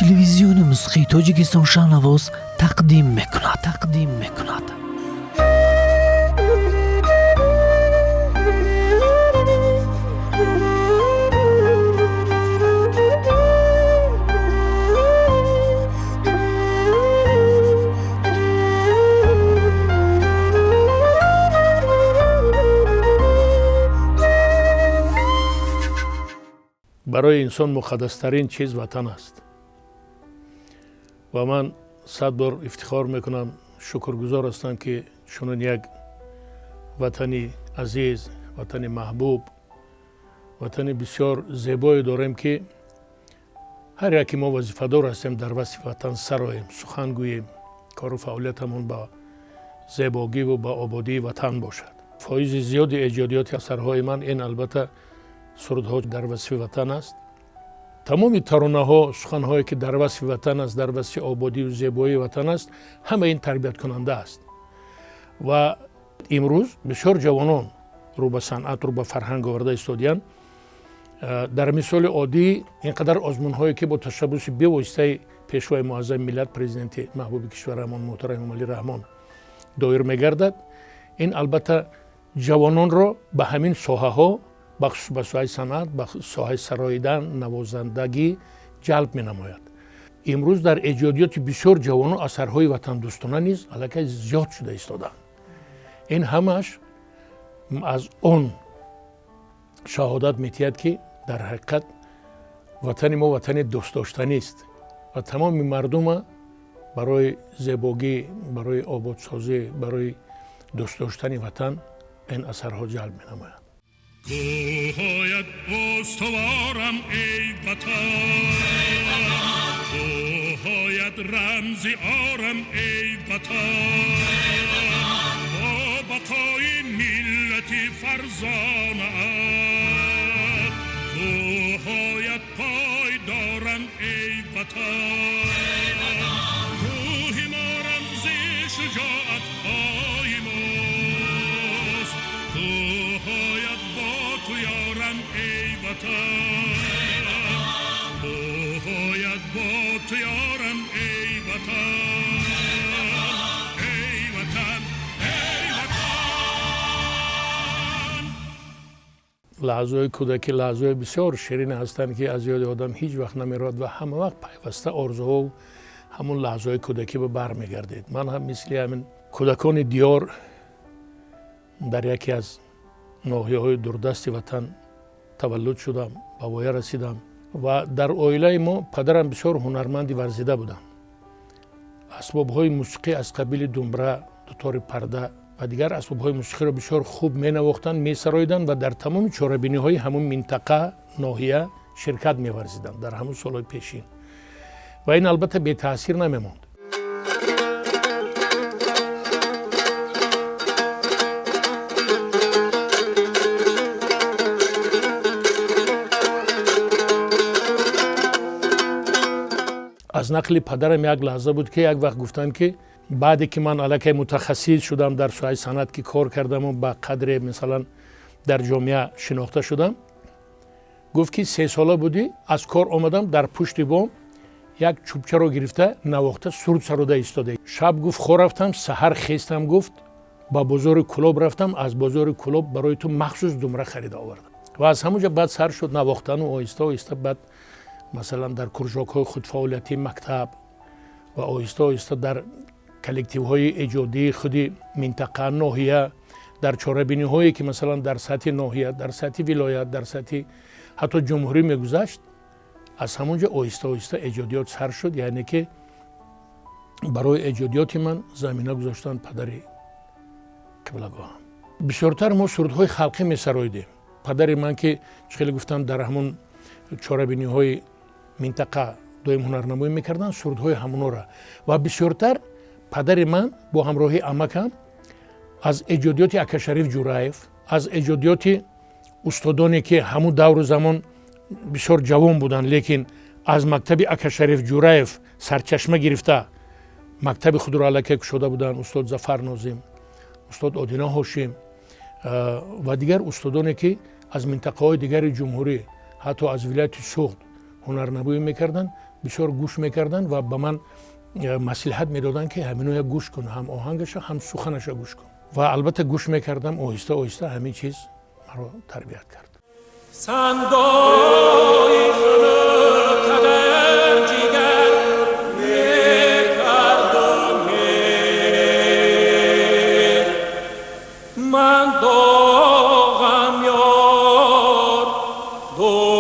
Телевизиони мусиқии Тоҷикистон Шаҳнавоз тақдим мекунад, тақдим мекунад. Барои инсон муқаддастарин чиз ватан аст ва ман 100 бор ифтихор мекунам, шукргузор ҳастам, ки чунин як ватани азиз, ватани маҳбуб, ватани бисёр зебое дорем, ки ҳар яке мо вазифадор ҳастем дар васфи ватан сароем, сухан гӯем, кору фаъолиятамон ба зебогиву ба ободии ватан бошад. Фоизи зиёди эҷодиёти асарҳои ман ин албатта сурудҳо дар васфи ватан аст. Тамоми таронаҳо, суханҳое ки дар васфи ватан аст, дар васфи ободию зебоии ватан аст, ҳама ин тарбияткунанда аст. Ва имрӯз бисёр ҷавонон рӯ ба санъат, рӯ ба фарҳанг оварда истодиянд. Дар мисоли оддӣ ин қадар озмунҳое ки бо ташаббуси бевоситаи Пешвои Муаззами миллат, Президенти маҳбуби кишварамон муҳтарам Эмомалӣ Раҳмон доир мегардад, ин албатта ҷавононро ба ҳамин соҳаҳо, бахусус ба соҳаи санъат, ба соҳаи сароидан, навозандагӣ ҷалб менамояд. Имрӯз дар эҷодиёти бисёр ҷавонон асарҳои ватандӯстона низ аллакай зиёд шуда истодаанд. Ин ҳамааш аз он шаҳодат метиҳад, ки дар ҳақиқат ватани мо ватани дӯстдоштанист ва тамоми мардума барои зебогӣ, барои ободсозӣ, барои дӯст доштани ватан ин асарҳо ҷалб менамоянд. Кӯҳоят устуворам, эй ватан, кӯҳоят рамзи орам, эй ватан, бо бақои миллати фарзонаат, кӯҳоят пойдорам, эй ватан, кӯҳи мо рамзи шуҷоатҳои мост, кӯҳоят бо ту ёрам, эй ватан, кӯҳоят бо ту ёрам, эй ватан, эй ватан, эй ватан. Лаҳзаҳои кӯдакӣ лаҳзаҳои бисёр ширине ҳастанд, ки аз ёди одам ҳеҷ вақт намеравад ва ҳама вақт пайваста орзуҳо ҳамун лаҳзаҳои кӯдакӣ ба бармегардед. Ман ҳам мисли ҳамин кӯдакони диёр дар яке аз ноҳияҳои дурдасти ватан таваллуд шудам, ба воя расидам ва дар оилаи мо падарам бисёр ҳунарманди варзида буданд. Асбобҳои мусиқӣ аз қабили думбра, дутори парда ва дигар асбобҳои мусиқиро бисёр хуб менавохтанд, месароиданд ва дар тамоми чорабиниҳои ҳамун минтақа, ноҳия ширкат меварзиданд дар ҳамун солҳои пешин. Ва ин албатта бетаъсир намемонд. Аз нақли падарам як лаҳза буд, ки як вақт гуфтанд, ки баъде ки ман аллакай мутахассис шудам дар соҳаи санъат, ки кор кардаму ба қадре мисалан дар ҷомеа шинохта шудам, гуфт ки 3 сола будӣ, аз кор омадам, дар пушти бом як чӯбчаро гирифта навохта суруд сарода истода. Шаб гуфт хор рафтам, саҳар хестам, гуфт ба бозори Кулоб рафтам, аз бозори Кулоб барои ту махсус думра харида овардам. Ва аз ҳамон ҷо баъд сар шуд навохтану оҳиста оҳиста баъд масалан дар кружокҳои худфаъолиятии мактаб ва оҳиста оҳиста дар коллективҳои эҷодии худи минтақа, ноҳия, дар чорабиниҳое ки масалан дар сатҳи ноҳия, дар сатҳи вилоят, дар сатҳи ҳатто ҷумҳурӣ мегузашт, аз ҳамон ҷо оҳиста оҳиста эҷодиёт сар шуд. Яъне ки барои эҷодиёти ман замина гузоштанд падари қиблагоҳам. Бисёртар мо сурудҳои халқӣ месароидем. Падари ман ки чӣ хеле гуфтам дар ҳамон чорабиниҳои минтақа доим ҳунарнамоӣ мекарданд, сурудҳои ҳамонора. Ва бисёртар падари ман бо ҳамроҳии амакам аз эҷодиёти Акашариф Ҷураев, аз эҷодиёти устодоне ки ҳамун давру замон бисёр ҷавон буданд, лекин аз мактаби Акашариф Ҷураев сарчашма гирифта мактаби худро аллакай кушода буданд, устод Зафар Нозим, устод Одина Ҳошим ва дигар устодоне ки аз минтақаҳои дигари ҷумҳурӣ, ҳатто аз вилояти Суғд ҳунарнамоӣ мекарданд, бисёр гӯш мекарданд ва ба ман маслиҳат медоданд, ки ҳаминоя гӯш кун, ҳам оҳангаша, ҳам суханаша гӯш кун. Ва албатта гӯш мекардам, оҳиста оҳиста ҳамин чиз маро тарбият кард. Сандои қадар ҷигар мекардам, ман доғам ёр дӯст.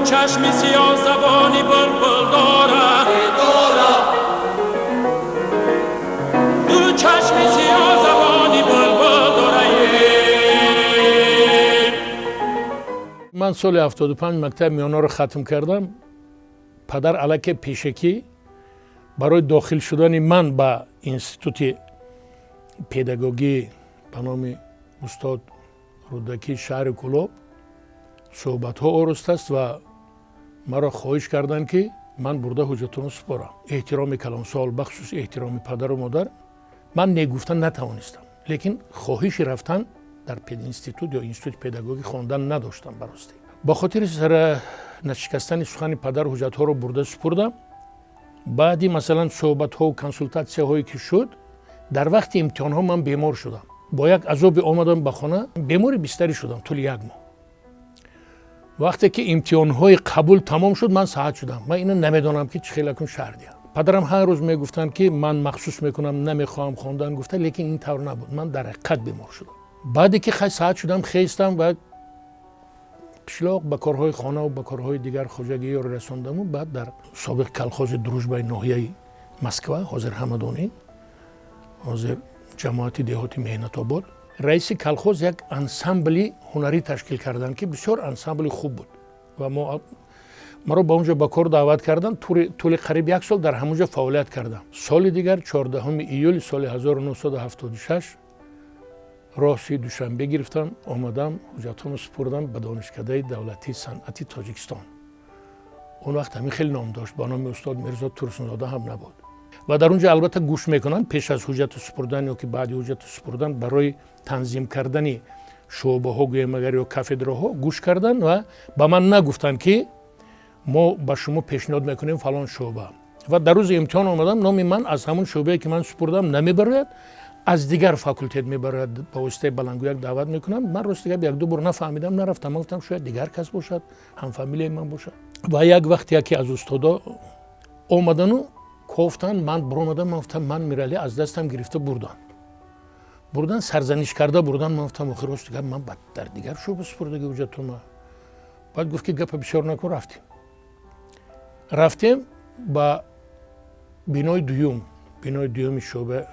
چشمی سیاه زبانی بلبل داره، دو چشمی سیاه زبانی بلبل داره. Ман соли 75 мактаби миёнаро хатм кардам. Падар аллакай пешакӣ барои дохил шудани ман ба институти педагогӣ ба номи устод Рӯдакӣ шаҳри Кӯлоб суҳбатҳо оростааст ва маро хоҳиш карданд, ки ман бурда ҳуҷҷатонро супорам. Эҳтироми калонсол, бахусус эҳтироми падару модар, ман не гуфтан натавонистам, лекин хоҳиши рафтан дар пединститут ё институти педагогӣ хондан надоштам. Баростӣ, бо хотири сара нашикастани сухани падар ҳуҷҷатҳоро бурда супурдам. Баъди масалан суҳбатҳову консултатсияҳое ки шуд, дар вақти имтиҳонҳо ман бемор шудам. Бо як азобе омадам ба хона, бемори бистарӣ шудам тӯли як моҳ. Вақте ки имтиҳонҳои қабул тамом шуд, ман саҳат шудам. Ман ино намедонам, ки чӣ хел акун шаҳр диҳам. Падарам ҳар рӯз мегуфтанд, ки ман махсус мекунам, намехоҳам хондан гуфта, лекин ин тавр набуд. Ман дар ҳақиқат бемор шудам. Баъде ки хай саҳат шудам, хестам ва қишлоқ ба корҳои хонаву ба корҳои дигар хоҷагиёро расондаму баъд дар собиқ колхози Дружбаи ноҳияи Москва, ҳозир ҳамадонӣ, ҳозир ҷамоати деҳоти Меҳнатобод, раиси колхоз як ансамбли ҳунарӣ ташкил карданд, ки бисёр ансамбли хуб буд ва маро ба онҷо ба кор даъват карданд. Тӯли қариб як сол дар ҳамонҷо фаъолият кардам. Соли дигар, 14 июли соли 1976, роҳси Душанбе гирифтам, омадам, ҳуҷҷатҳоро супурдам ба Донишкадаи давлатии санъати Тоҷикистон. Он вақт ҳамин хеле ном дошт, ба номи устод Мирзо Турсунзода ҳам набуд. Ва дар он ҷо албатта гӯш мекунанд пеш аз ҳуҷҷату супурдан ё ки баъди ҳуҷҷату супурдан, барои танзим кардани шӯъбаҳо гӯем агар ё кафедраҳо гӯш кардан ва ба ман нагуфтанд, ки мо ба шумо пешниҳод мекунем фалон шӯъба. Ва дар рӯзи имтиҳон омадам, номи ман аз ҳамон шӯъбае, ки ман супурдам, намебарояд, аз дигар факултет мебарояд. Ба воситаи баландгӯяк даъват мекунам. Ман рости гап якду бор нафаҳмидам, нарафтам. Ман гуфтам, шояд дигар кас бошад, ҳамфамилияи ман бошад. Ва як вақт яке аз устодо омадану кофтан, ман биромадам, ман гуфтам, ман Миралӣ аз дастам гирифта бурдан, бурдан, сарзаниш карда бурдан. Ман гуфтам, охир рости гап ман дар дигар шӯъба супурдаги ҳуҷҷатума. Баъд гуфт, ки гапа бисёр накун, рафтем. Рафтем ба бинои дуюм, бинои дуюми шӯъба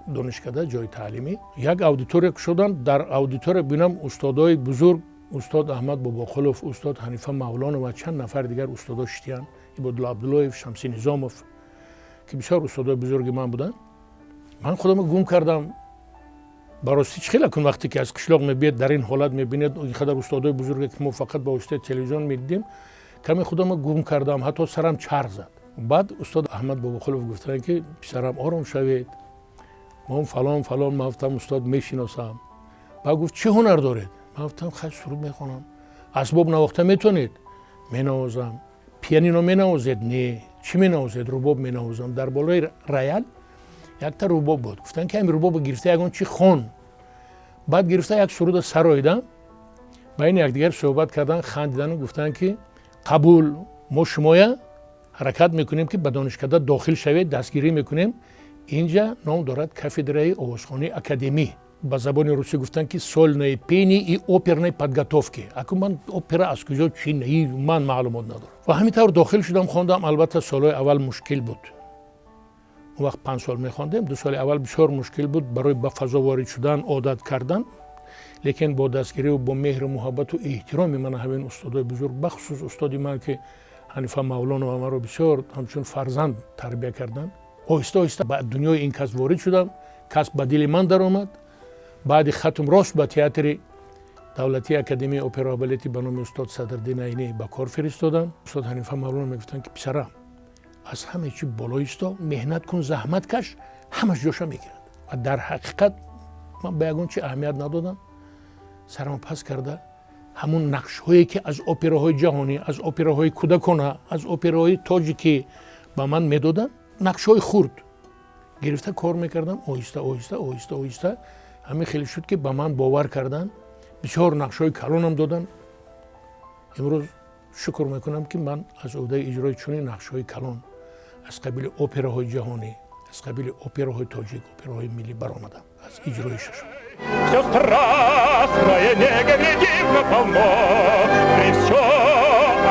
донишкада, ҷои таълимӣ. Як аудитория кушодам, дар аудитория бинам устодои бузург, устод Аҳмад Бобоқулов, устод Ҳанифа Мавлонова, чанд нафар дигар устодо шитиянд, Ибодулло Абдуллоев, Шамси Низомов, ки бисёр устодои бузурги ман буданд. Ман худамро гум кардам. Ба ростӣ, чӣ хел акун вақте ки аз қишлоқ мебиед, дар ин ҳолат мебинед ин қадар устодои бузурге, ки мо фақат ба воситаи телевизион медидем. Каме худамро гум кардам, ҳатто сарам чарх зад. Баъд устод Аҳмад Бобоқулов гуфтанд, ки писарам, ором шавед, ман фалон фалон. Ман гуфтам, устод, мешиносам. Баъд гуфт, чӣ ҳунар доред? Ман гуфтам, хай, суруд мехонам. Асбоб навохта метавонед? Менавозам. Пианино менавозед? Не. Чӣ менавозед? Рубоб менавозам. Дар болои роял якта рубоб буд. Гуфтанд, ки ҳамин рубобо гирифта ягон чӣ хон. Баъд гирифта як суруда сароидам. Байни якдигар суҳбат кардан, хандидану гуфтанд, ки қабул, мо шумоя ҳаракат мекунем, ки ба донишкада дохил шавед, дастгирӣ мекунем. Инҷа ном дорад кафедраи овозхонии академӣ. Ба забони русӣ гуфтанд, ки сольное пение и оперной подготовки. Акун ман опера аз куҷо, чи наи, ман маълумот надорам. Ва ҳамин тавр дохил шудам, хондам. Албатта, солҳои аввал мушкил буд. Он вақт 5 сол мехондем. 2 соли аввал бисёр мушкил буд барои ба фазо ворид шудан, одат кардан. Лекин бо дастгириву бо меҳру муҳаббату эҳтироми мана ҳамин устодои бузург, бахусус устоди ман, ки Ҳанифа Мавлонова, маро бисёр ҳамчун фарзанд тарбия карданд, оҳиста оҳиста ба дунёи ин касб ворид шудам. Касб ба дили ман даромад. Баъди хатм рост ба театри давлатии академияи опера ва балети ба номи устод Садриддин Айнӣ ба кор фиристоданд. Устод Ҳанифа Мавлонова мегуфтанд, ки писарам, аз ҳама чи боло исто, меҳнат кун, заҳмат каш, ҳамаш ҷоша мегирад. Ва дар ҳақиқат ман ба ягон чи аҳамият надодам. Сарам пас карда, ҳамун нақшҳое, ки аз операҳои ҷаҳонӣ, аз операҳои кӯдакона, аз операҳои тоҷикӣ ба ман медоданд, нақшҳои хурд гирифта кор мекардам. Оҳиста оҳиста, оҳиста оҳиста ҳамин хеле шуд, ки ба ман бовар карданд, бисёр нақшҳои калонам доданд. Имрӯз шукр мекунам, ки ман аз ӯҳдаи иҷрои чунин нақшҳои калон аз қабили операҳои ҷаҳонӣ, аз қабили операҳои тоҷик, операҳои миллӣ баромадам аз иҷрои шашон. Все страстное негой дивно полно, И все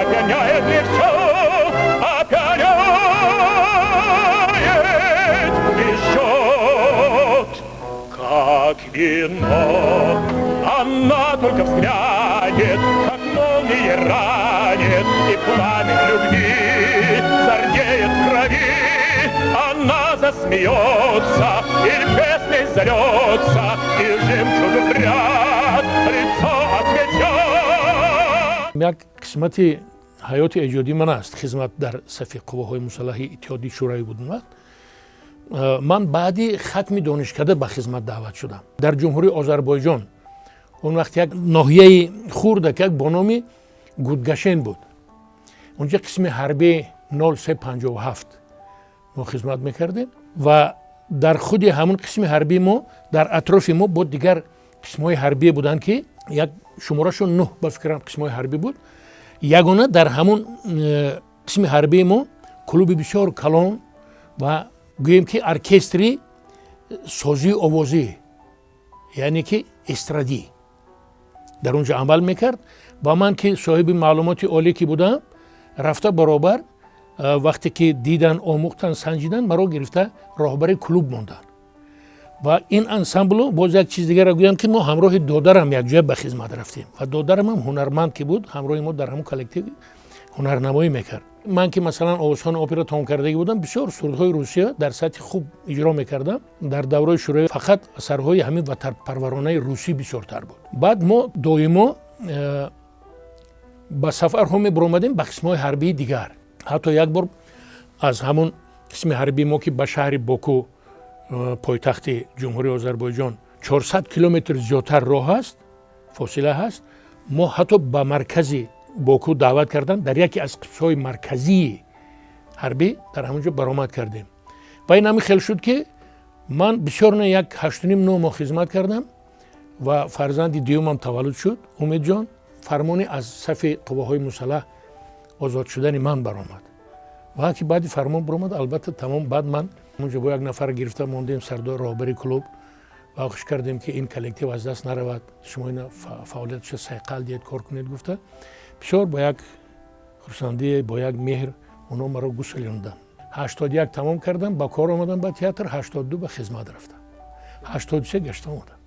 опьяняет, и все опьяняет и жжет, как вино. Она только взглянет, как молния ранит, И пламень любви зардеет в крови. Она засмеется или песней зальется, И жемчуг пряд лицо осветет. Як қисмати ҳаёти эҷодии ман аст хизмат дар сафи қувваҳои мусаллаҳи Иттиҳоди Шӯравӣ буд. Он вақт ман баъди хатми донишкада ба хизмат даъват шудам дар Ҷумҳурии Озарбойҷон. Он вақт як ноҳияи хурдак як бо номи Гудгашен буд. Онҷа қисми ҳарбии 0357 мо хизмат мекардем. Ва дар худи ҳамун қисми ҳарбии мо, дар атрофи мо бо дигар қисмҳои ҳарбие буданд, ки як шуморашон нӯҳ, ба фикрам, қисмҳои ҳарбӣ буд. Ягона дар ҳамун қисми ҳарбии мо клуби бисёр калон ва гӯем, ки оркестри созии овозӣ, яъне ки эстрадӣ, дар он ҷо амал мекард. Ва ман, ки соҳиби маълумоти олӣ ки будам, рафта баробар, вақте ки дидан, омӯхтан, санҷидан, маро гирифта роҳбари клуб монданд ва ин ансамблу. Боз як чиз дигарро гӯям, ки мо ҳамроҳи додарам якҷоя ба хизмат рафтем. Ва додарам ҳам ҳунарманд ки буд, ҳамроҳи мо дар ҳамон коллектив ҳунарнамоӣ мекард. Ман, ки масалан овозхони опера тамом кардагӣ будам, бисёр сурудҳои русия дар сатҳи хуб иҷро мекардам. Дар давраи Шӯравӣ фақат асарҳои ҳамин ватанпарваронаи русӣ бисёртар буд. Баъд мо доимо ба сафарҳо мебуромадем ба қисмҳои ҳарбии дигар. Ҳатто як бор аз ҳамон қисми ҳарбии мо, ки ба шаҳри Боку, пойтахти Ҷумҳурии Озарбойҷон, 400 километр зиёдтар роҳ аст, фосила ҳаст, мо ҳатто ба маркази Боку даъват карданд. Дар яке аз қисмҳои марказии ҳарбӣ дар ҳамон ҷо баромад кардем. Ва ин ҳамин хел шуд, ки ман бисёр не, як 8,5-9 моҳ хизмат кардам ва фарзанди дуюмам таваллуд шуд, Умедҷон. Фармони аз сафи қувваҳои мусаллаҳ озод шудани ман баромад. Ва ки баъди фармон баромад, албатта, тамом. Баъд ман онҷо бо як нафар гирифта мондем, сардор, роҳбари клуб, ва хуш кардем, ки ин коллектив аз даст наравад, шумо ина фаъолиятша сайқал диҳед, кор кунед, гуфта. Бисёр бо як хурсандие, бо як меҳр оно маро гуселонданд. 81 тамом кардам, ба кор омадам ба театр, 82 ба хизмат рафтам, 83 гашта омадам.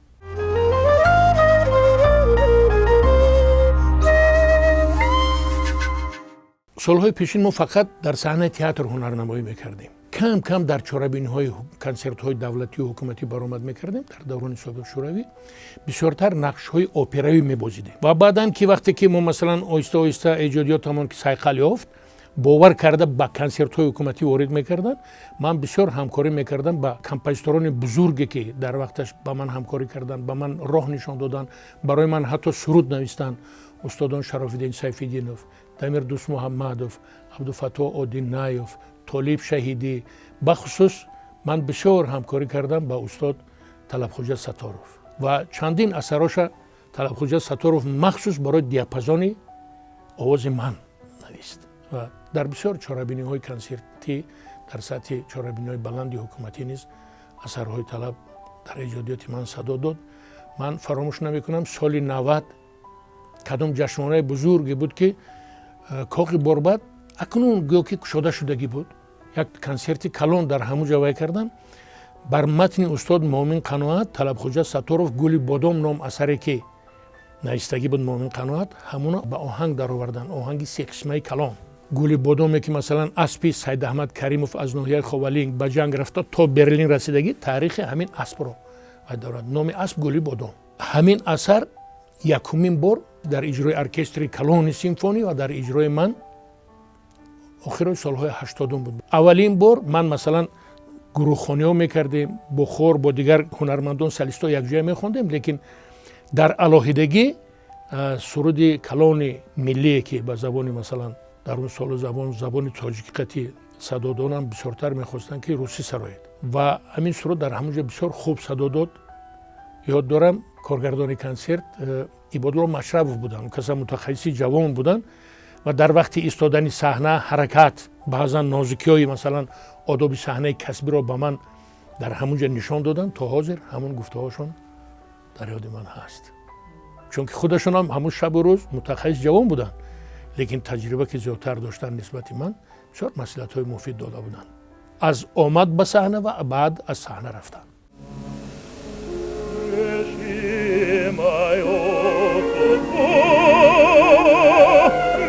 Солҳои пешин мо фақат дар саҳнаи театр ҳунарнамоӣ мекардем. Кам кам дар чорабиниҳои консертҳои давлатию ҳукуматӣ баромад мекардем. Дар даврони собиқ Шӯравӣ бисёртар нақшҳои операвӣ мебозидем. Ва баъдан, ки вақте ки мо масалан оҳиста оҳиста эҷодиётамон ки сайқал ёфт, бовар карда ба консертҳои ҳукуматӣ ворид мекарданд. Ман бисёр ҳамкорӣ мекардам ба композиторони бузурге, ки дар вақташ ба ман ҳамкорӣ карданд, ба ман роҳ нишон доданд, барои ман ҳатто суруд навистанд: устодон Шарофиддин Сайфиддинов. Дамир Дӯстмуҳаммадов, Абдуфаттоҳ Одинаев, Толиб Шаҳидӣ. Бахусус ман бисёр ҳамкорӣ кардам ба устод Талабхоҷа Сатторов ва чандин асароша Талабхоҷа Сатторов махсус барои диапазони овози ман навист ва дар бисёр чорабиниҳои консертӣ дар сатҳи чорабиниҳои баланди ҳукуматӣ низ асарҳои Талаб дар эҷодиёти ман садо дод. Ман фаромӯш намекунам, соли 90 кадом ҷашнвораи бузурге буд, ки Коқи Борбад акнун гӯё ки кушода шудагӣ буд, як консерти калон дар ҳамун ҷо вай кардам. Бар матни устод Муъмин Қаноат Талабхоҷа Сатторов «Гули бодом» ном асаре ки навистагӣ буд Муъмин Қаноат, ҳамуно ба оҳанг даровардан, оҳанги сеқисмаи калон. «Гули бодоме» ки масалан аспи Сайдаҳмад Каримов аз ноҳияи Ховалинг ба ҷанг рафта то Берлин расидагӣ, таърихи ҳамин аспро вай дорад, номи асп «Гули бодом». Ҳамин асар якумин бор дар иҷрои оркестри калони симфонӣ ва дар иҷрои ман охирои солҳои 80-ум буд. Аввалин бор ман масалан гурӯҳхониҳо мекардем бо хор, бо дигар ҳунармандон, солистҳо якҷоя мехондем, лекин дар алоҳидагӣ суруди калони миллие, ки ба забони масалан дар он солу забон забони тоҷикӣ қатӣ садо донам, бисёртар мехостанд, ки русӣ сароед, ва ҳамин суруд дар ҳамон ҷо бисёр хуб садо дод. Ёд дорам, коргардони консерт Ибодулло Машрабов буданд, каса мутахассиси ҷавон буданд ва дар вақти истодани саҳна, ҳаракат, баъзан нозукиҳои масалан одоби саҳнаи касбиро ба ман дар ҳамон ҷо нишон доданд. То ҳозир ҳамон гуфтаҳошон дар ёди ман ҳаст, чунки худашонам ҳамун шабу рӯз мутахассис ҷавон буданд, лекин таҷриба ки зиёдтар доштанд нисбати ман, бисёр маслиҳатҳои муфид дода буданд аз омад ба саҳна ва баъд аз саҳна рафтан. Реши мою судьбу,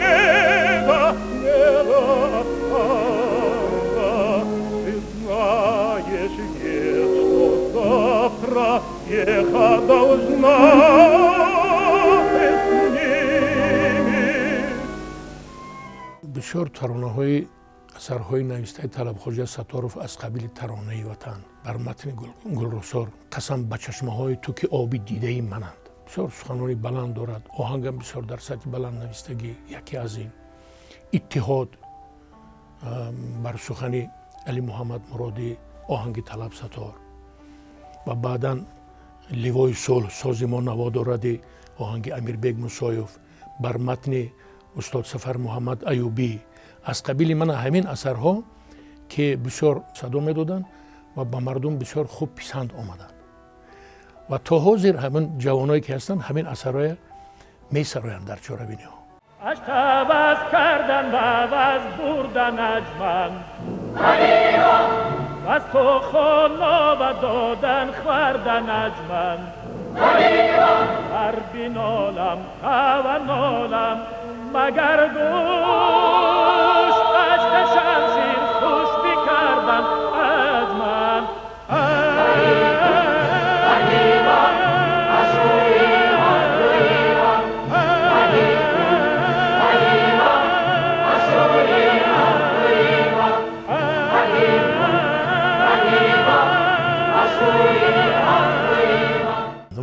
небо, небо, ты знаешь, нет, что завтра ехать должна ты с ними. Бисёр таронаҳои асарҳои навистаи Талабхоҷа Сатторов аз қабили «Таронаи ватан» бар матни Гулрухсор, «Қасам ба чашмаҳои ту, ки оби дидаи мананд», бисёр суханони баланд дорад, оҳангам бисёр дар сатҳи баланд навистагӣ. Яке аз ин «Иттиҳод» бар сухани Али Муҳаммад Муродӣ, оҳанги Талаб Саттор, ва баъдан «Ливои сулҳ сози мо наво доради» оҳанги Амирбек Мусоев бар матни устод Сафар Муҳаммад Аюбӣ. Аз қабили мана ҳамин асарҳо, ки бисёр садо медоданд ва ба мардум бисёр хуб писанд омаданд ва то ҳозир ҳамин ҷавоное ки ҳастанд, ҳамин асарҳоя месароянд дар чорабиниҳо. Аштаваз кардан ва ваз бурдан аҷман, ваз тухонова додан хвардан аҷман, ҳар бинолам ҳава нолам, магар гӯш ашка шамшир хуш бикардан аҷман.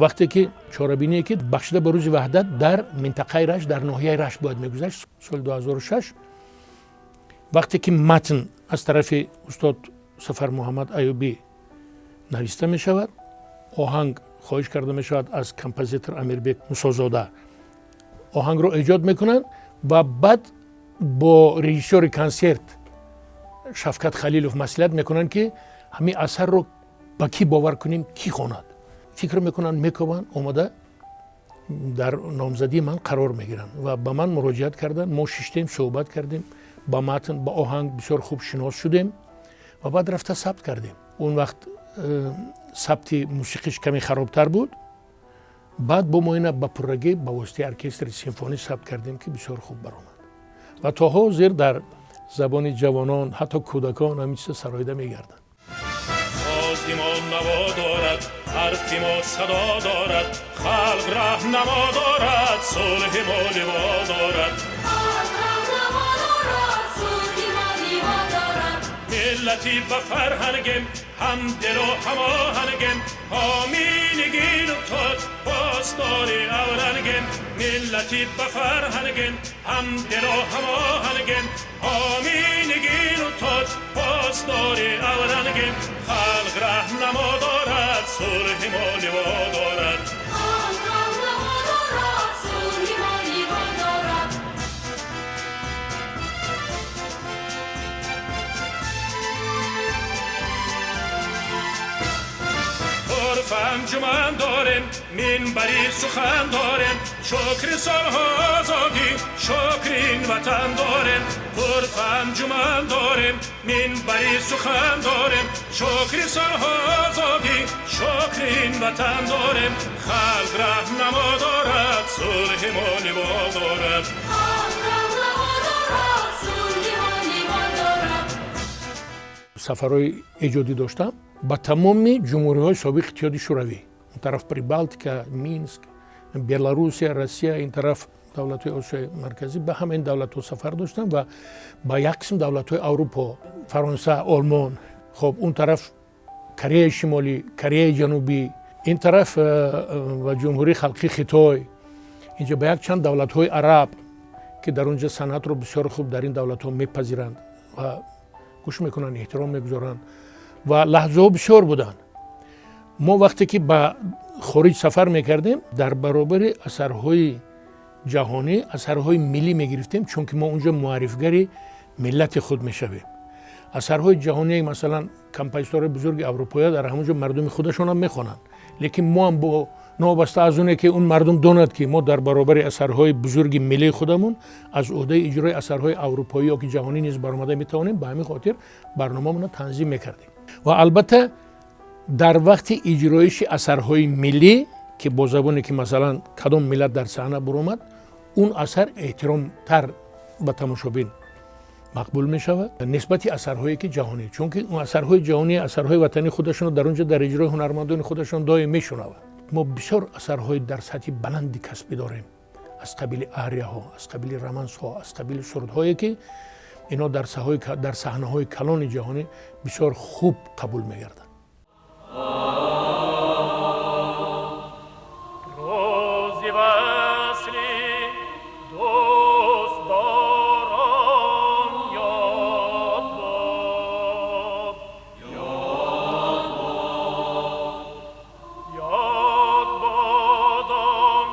Вақте ки чорабиние ки бахшида ба рӯзи ваҳдат дар минтақаи Рашт, дар ноҳияи Рашт бояд мегузашт соли 2006, вақте ки матн аз тарафи устод Сафар Муҳаммад Аюбӣ нависта мешавад, оҳанг хоҳиш карда мешавад аз композитор Амирбек Мусозода, оҳангро эҷод мекунанд ва баъд бо режиссёри консерт Шавкат Халилов маслиҳат мекунанд, ки ҳамин асарро ба кӣ бовар кунем, кӣ хонад. Фикр мекунанд, мекобанд, омада дар номзадии ман қарор мегиранд ва ба ман муроҷиат карданд. Мо шиштем, суҳбат кардем, ба матн, ба оҳанг бисёр хуб шинос шудем ва баъд рафта сабт кардем. Он вақт сабти мусиқиш каме харобтар буд. Баъд бо мо ина ба пуррагӣ ба воситаи оркестри симфонӣ сабт кардем, ки бисёр хуб баромад ва то ҳозир дар забони ҷавонон, ҳатто кӯдакон ҳамин чиза сароида мегарданд. Овози мо наво дорад, ҳарфи мо садо дорад, халқ раҳнамо дорад, сулҳи мо ливо дорад. Миллати ба фарҳангем, ҳамдилу ҳамоҳангем, ҳомии нигину тоҷ, посдори аврангем. миллати ба фарҳангем, ҳамдилу ҳамоҳангем, оминигину тоҷ посдори аврангем. Халқ раҳнамо дорад, сулҳи мо ливо дорад. Халқ раҳнамо дорад, сулҳи мо ливо дорад. Анҷуман дорем, минбари сухан дорем, шукри солҳо озодӣ, шукри ин ватан дорем. Ғурф анҷуман дорем, минбари сухан дорем, шукри солҳо озодӣ, шукри ин ватан дорем. Халқ раҳнамо дорад, сулҳи мо ливо дорад. Халқ раҳнамо дорад, сулҳи мо ливо дорад. Сафарҳои эҷодӣ доштам ба тамоми ҷумҳуриҳои собиқ Иттиҳоди Шӯравӣ, он тараф Прибалтика, Минск, Беларусия, Россия, ин тараф давлатҳои Осиёи Марказӣ, ба ҳама ин давлатҳо сафар доштам ва ба як қисм давлатҳои Аврупо, Фаронса, Олмон, хоб он тараф Кореяи Шимолӣ, Кореяи Ҷанубӣ, ин тараф ва Ҷумҳурии Халқии Хитой, инҷо ба якчанд давлатҳои араб, ки дар он ҷо санъатро бисёр хуб дар ин давлатҳо мепазиранд ва гӯш мекунанд, эҳтиром мегузоранд ва лаҳзаҳо бисёр буданд. Мо вақте ки ба хориҷ сафар мекардем, дар баробари асарҳои ҷаҳонӣ асарҳои миллӣ мегирифтем, чунки мо онҷо муаррифгари миллати худ мешавем. Асарҳои ҷаҳонӣ, масалан, композиторҳои бузурги аврупоя дар ҳамон ҷо мардуми худашонам мехонанд, лекин мо ҳам бо новобаста аз оне ки он мардум донад ки мо дар баробари асарҳои бузурги миллии худамон аз ӯҳдаи иҷрои асарҳои аврупоӣ ё ки ҷаҳонӣ низ баромада метавонем, ба ҳамин хотир барномаамонро танзим мекардем. Ва албатта дар вақти иҷроиши асарҳои миллӣ, ки бо забоне ки масалан кадом миллат дар саҳна буромад, он асар эҳтиромтар ба тамошобин мақбул мешавад нисбати асарҳое ки ҷаҳонӣ, чунки асарҳои ҷаҳонӣ асарҳои ватании худашонро дар он ҷо дар иҷрои ҳунармандони худашон доим мешунаванд. Мо бисёр асарҳои дар сатҳи баланди касбӣ дорем, аз қабили арияҳо, аз қабили романсҳо, аз қабили сурудҳое ки инҳо дар саҳнаҳои калони ҷаҳонӣ бисёр хуб қабул мегарданд. Рӯзи васли дӯстдорон ёд бод, ёд бод он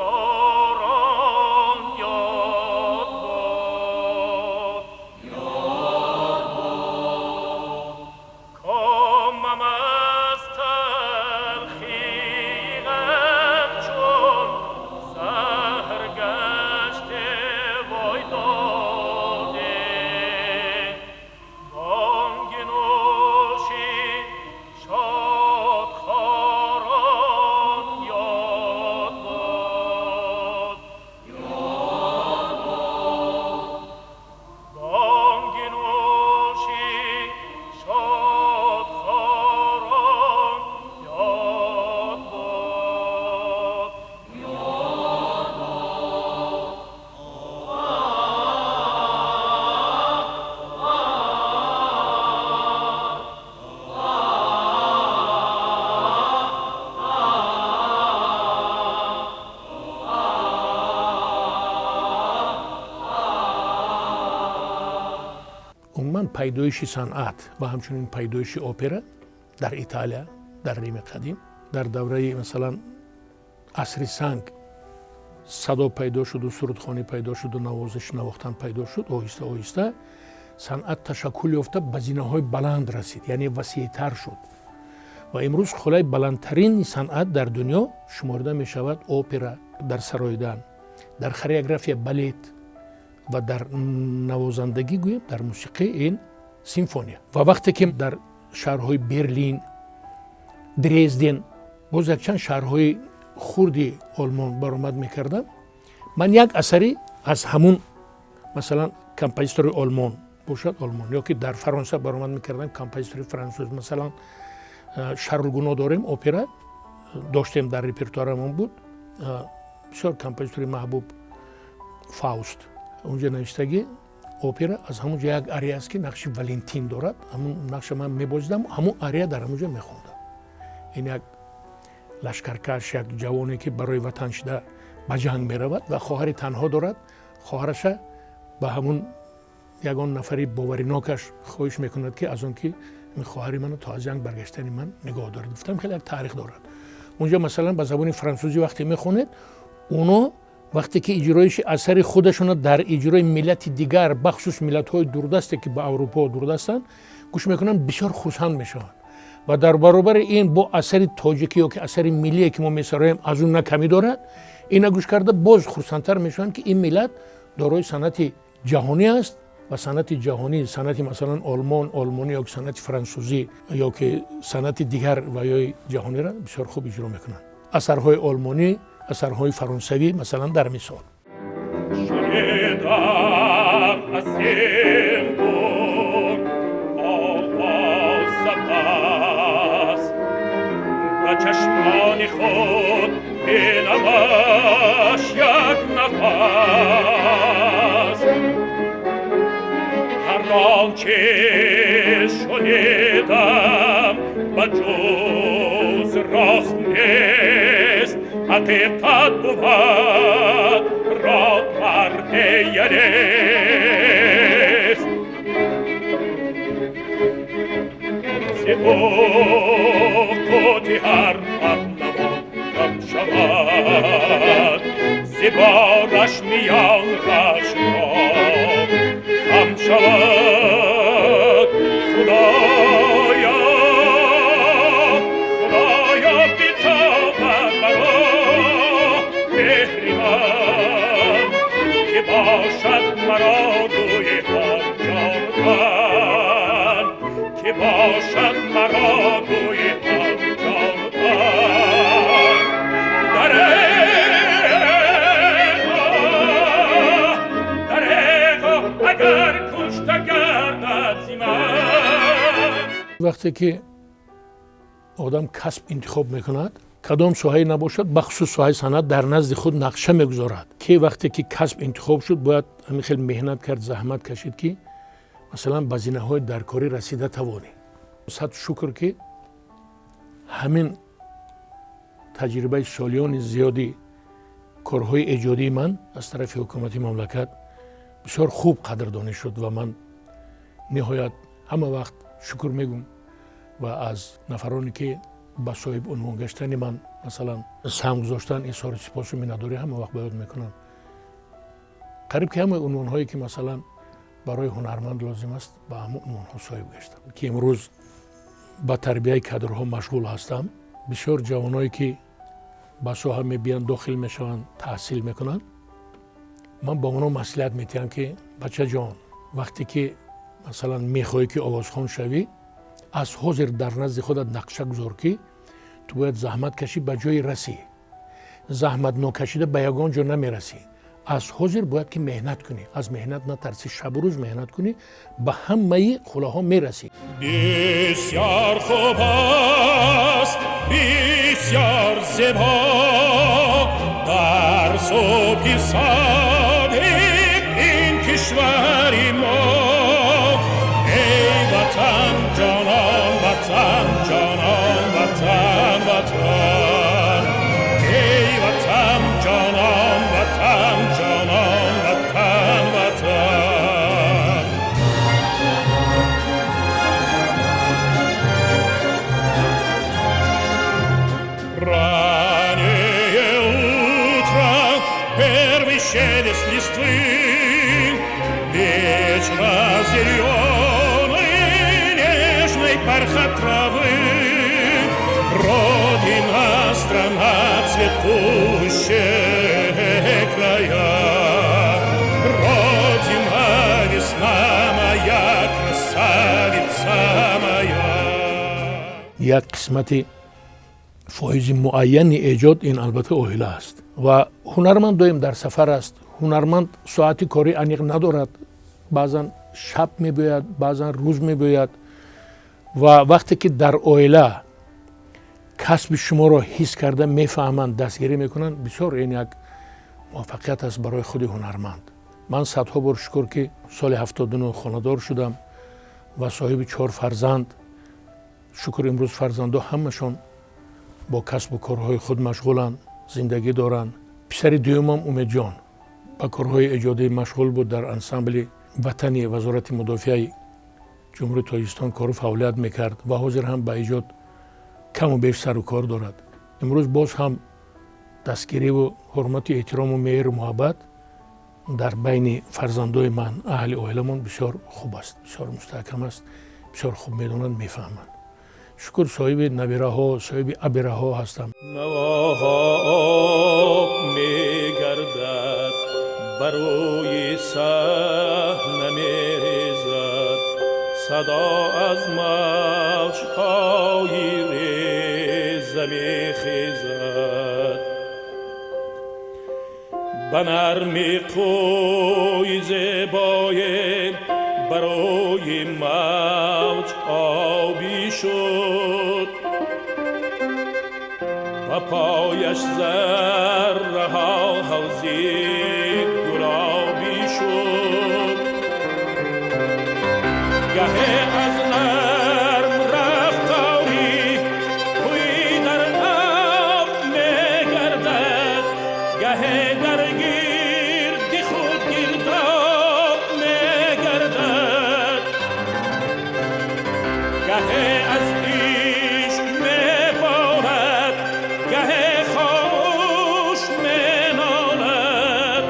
рӯзгорон, ёд бод. Комам аз талхи ғам чун заҳр гаште вой доде, бонги нӯши шодхорон ёд бод, бонги нӯши шодхорон ёд бод. Умуман пайдоиши санъат ва ҳамчунин пайдоиши опера дар Италия, дар Рими қадим, дар давраи масалан асри санг садо пайдо шуду сурудхонӣ пайдо шуду навозиш навохтан пайдо шуд. Оҳиста оҳиста санъат ташаккул ёфта ба зинаҳои баланд расид, яъне васеътар шуд ва имрӯз хулаи баландтарини санъат дар дунё шуморида мешавад опера дар сароидан, дар хореография балет ва дар навозандагӣ гӯем дар мусиқӣ ин симфония. Ва вақте ки дар шаҳрҳои Берлин, Дрезден, боз якчанд шаҳрҳои хурди Олмон баромад мекардам, ман як асари аз ҳамун масалан композитори Олмон бошад Олмон, ё ки дар Фаронса баромад мекардам композитори франсуз, масалан Шарл Гуно дорем, опера доштем дар репертуарамон буд, бисёр композитори маҳбуб Фауст, онҷо навиштагӣ опера, аз ҳамон ҷо як ария аст ки нақши Валентин дорад, ҳамун нақша ман мебозидам, ҳамун ария дар ҳамон ҷо мехондам. Ин як Лашкаркаш, як ҷавоне, ки барои ватан шида ба ҷанг меравад ва хоҳари танҳо дорад. Хоҳараша ба ҳамун ягон нафари боваринокаш хоҳиш мекунад, ки аз он ки хоҳари ману то аз ҷанг баргаштани ман нигоҳ дорад. Гуфтам, хеле як таърих дорад унҷо. Масалан, ба забони франсузӣ вақте мехонед, оно вақте ки иҷроиши асари худашона дар иҷрои миллати дигар, бахусус миллатҳои дурдасте, ки ба Аврупо дурдастанд, гӯш мекунанд, бисёр хурсанд мешаванд. Ва дар баробари ин бо асари тоҷикӣ ё ки асари миллие, ки мо месароем, аз он на камӣ дорад. Ина гӯш карда, боз хурсандтар мешаванд, ки ин миллат дорои санъати ҷаҳонӣ аст ва санъати ҷаҳонӣ, санъати масалан олмон, олмонӣ ё ки санъати франсузӣ ё ки санъати дигар ва ёи ҷаҳониро бисёр хуб иҷро мекунанд. Асарҳои олмонӣ, асарҳои фаронсавӣ, масалан, дар мисол. Шунидам аз ин дур овоза, пас ба чашмони худ бинамаш як нафас. Ҳар он чи шунидам, ба ҷуз рост нест, ҳақиқат бувад род марде нест. Зи ӯ қути ҳар паҳлавон кам шавад, зи бораш миён рашро хам шавад. Худоё, Худоё, битобад маро меҳри ман, ки бошад маро гӯи ҳам ҷону тан, ки бошад маро гӯи ҳам ҷону тан. Дареғо, дареғо, агар кушта гардад зи ман. Вақте ки одам касб интихоб мекунад, кадом соҳае набошад, бахусус соҳаи санъат, дар назди худ нақша мегузорад, ки вақте ки касб интихоб шуд, бояд ҳамин хел меҳнат кард, заҳмат кашид, ки масалан ба зинаҳои даркорӣ расида тавонӣ. Сад шукр, ки ҳамин таҷрибаи солиёни зиёди корҳои эҷодии ман аз тарафи ҳукумати мамлакат бисёр хуб қадрдонӣ шуд ва ман ниҳоят ҳама вақт шукр мегӯм ва аз нафароне, ки ба соҳиб унвон гаштани ман, масалан, саҳм гузоштан, изҳори сипосу миннатдорӣ ҳама вақт ба ёд мекунам. Қариб ки ҳамаи унвонҳое, ки масалан барои ҳунарманд лозим аст, ба ҳамон унвонҳо соҳиб гаштам, ки имрӯз ба тарбияи кадрҳо машғул ҳастам. Бисёр ҷавоное, ки ба соҳа мебиянд, дохил мешаванд, таҳсил мекунанд, ман ба онҳо маслиҳат медиҳам, ки бачаҷон, вақте ки масалан мехоҳӣ, ки овозхон шавӣ, аз ҳозир дар назди худат нақша гузор, ки ту бояд заҳмат кашӣ, ба ҷое расӣ. Заҳмат нокашида ба ягон ҷо намерасӣ. Аз ҳозир бояд ки меҳнат кунӣ, аз меҳнат натарсӣ, шабу рӯз меҳнат кунӣ, ба ҳамаи қуллаҳо мерасӣ. Бисёр хуб аст, бисёр зебо дар субҳи содиқ ин кишвари мо. Эй ватан, ҷонон ватан, ҷонон ватан, ватан. Эй ватан, ҷонон ватан, ҷонон ватан, ватан. Раннее утро, первый шелест листвы, вечно зеленый нежный бархат травы. Родина, страна, цветущие края. Родина, весна моя, красавица моя. Як қисмати фоизи муайяни эҷод ин албатта оила аст ва ҳунарманд доим дар сафар аст. Ҳунарманд соати корӣ аниқ надорад, баъзан шаб мебиёяд, баъзан рӯз мебиёяд. Ва вақте ки дар оила касби шуморо ҳис карда мефаҳманд, дастгирӣ мекунанд, бисёр ин як муваффақият аст барои худи ҳунарманд. Ман садҳо бор шукр, ки соли 79 хонадор шудам ва соҳиби чор фарзанд. Шукр, имрӯз фарзандо ҳамашон Бо касбу корҳои худ машғуланд, зиндагӣ доранд. Писари дуюмам Умедҷон ба корҳои эҷодӣ машғул буд, дар ансамбли ватани Вазорати мудофиаи Ҷумҳурии Тоҷикистон кору фаъолият мекард ва ҳозир ҳам ба эҷод каму беш сару кор дорад. Имрӯз боз ҳам дастгириву ҳурмату эҳтирому меҳру муҳаббат дар байни фарзандои ман, аҳли оиламон бисёр хуб аст, бисёр мустаҳкам аст, бисёр хуб медонанд, мефаҳманд. Шукр, соҳиби набираҳо, соҳиби абираҳо ҳастам. Навоҳо об мегардад, бар рӯи саҳна мерезад, садо аз мавҷҳои реза мехезад. Ба нарми қӯи зебое барои мавҷ обӣ шуд, ба пояш зарраҳо ҳавзи гулобӣ шуд. Гаҳе аз нарм рафторӣ кӯи дар об мегардад, гаҳе дар гирди худ гирдоб мегардад, гаҳе аз ишқ меборад, гаҳе хомӯш менолад.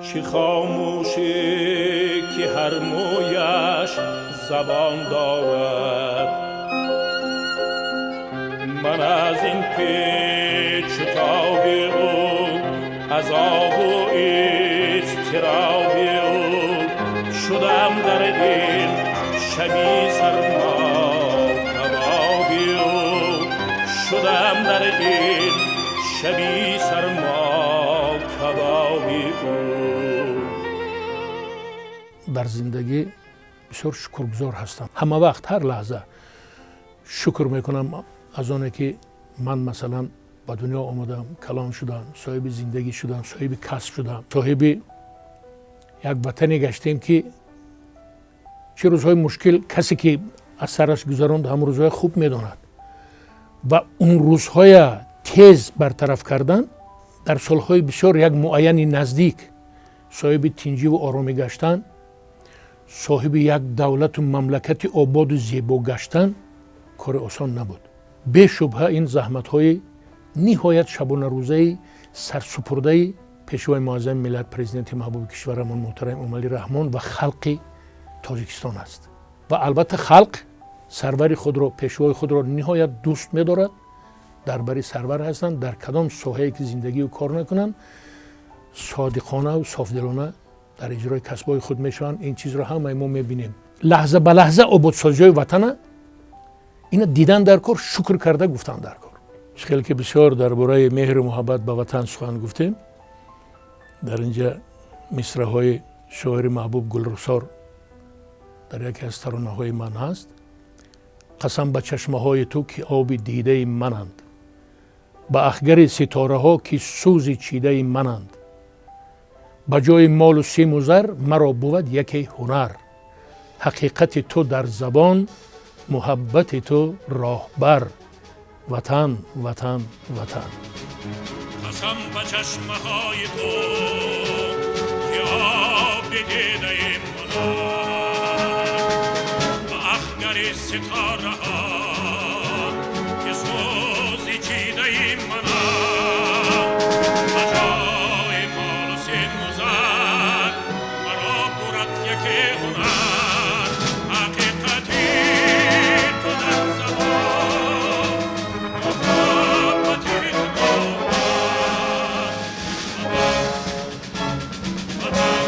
Чӣ хомӯшӣ ки ҳар мӯяш забон дорад, ман аз ин печу тоби ӯ, азобу изтироби ӯ шудам дар ин шаби сармо кабоби ӯ, шудам дар ин шаби сармо кабоби ӯ. Дар зиндагӣ бисёр шукргузор ҳастам. Ҳама вақт, ҳар лаҳза шукр мекунам аз оне ки ман масалан ба дунё омадам, калон шудам, соҳиби зиндагӣ шудам, соҳиби касб шудам, соҳиби як ватане гаштем ки чӣ рӯзҳои мушкил касе ки аз сараш гузаронд, ҳам рӯзҳои хуб медонад ва он рӯзҳоя тез бартараф кардан дар солҳои бисёр як муайяни наздик соҳиби тинҷиву оромӣ гаштан, соҳиби як давлату мамлакати ободу зебо гаштан кори осон набуд. Бешубҳа ин заҳматҳои ниҳоят шабонарӯзаи сарсупурдаи пешвои муаззами миллат, президенти маҳбуби кишварамон муҳтарам Эмомалӣ Раҳмон ва халқи Тоҷикистон аст. Ва албатта халқ сарвари худро, пешвои худро ниҳоят дӯст медорад, дар бари сарвар ҳастанд, дар кадом соҳае ки зиндагию кор накунанд, содиқонаву софдилона дар иҷрои касбҳои худ мешаванд. Ин чизро ҳамаи мо мебинем. Лаҳза ба лаҳза ободсозиҳои ватана ина дидан дар кор, шукр карда гуфтан дар кор. Хеле ки бисёр дар бораи меҳру муҳаббат ба ватан сухан гуфтем, дар инҷа мисраҳои шоири маҳбуб Гулрухсор дар яке аз таронаҳои ман ҳаст. Қасам ба чашмаҳои ту ки оби дидаи мананд, ба ахгари ситораҳо ки сӯзи чидаи мананд, ба ҷои молу симу зар маро бувад яке ҳунар, ҳақиқати ту дар забон, муҳаббати ту роҳбар. Ватан, ватан, ватан. Қасам ба чашмаҳои ту ки оби дидаи мананд, ба ахгари ситораҳо ки сӯзи чидаи мананд, ба ҷои молу симу зар маро бурад яке ҳунар, ҳақиқати ту дар забон, муҳаббати ту роҳбар. Ватан, ватан.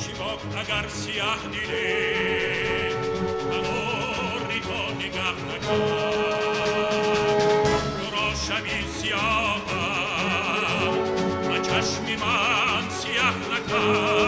Чӣ бок агар сиёҳ диле ба нури ту нигаҳ накард, туро шаби сиёҳам ба чашми ман сиёҳ накард.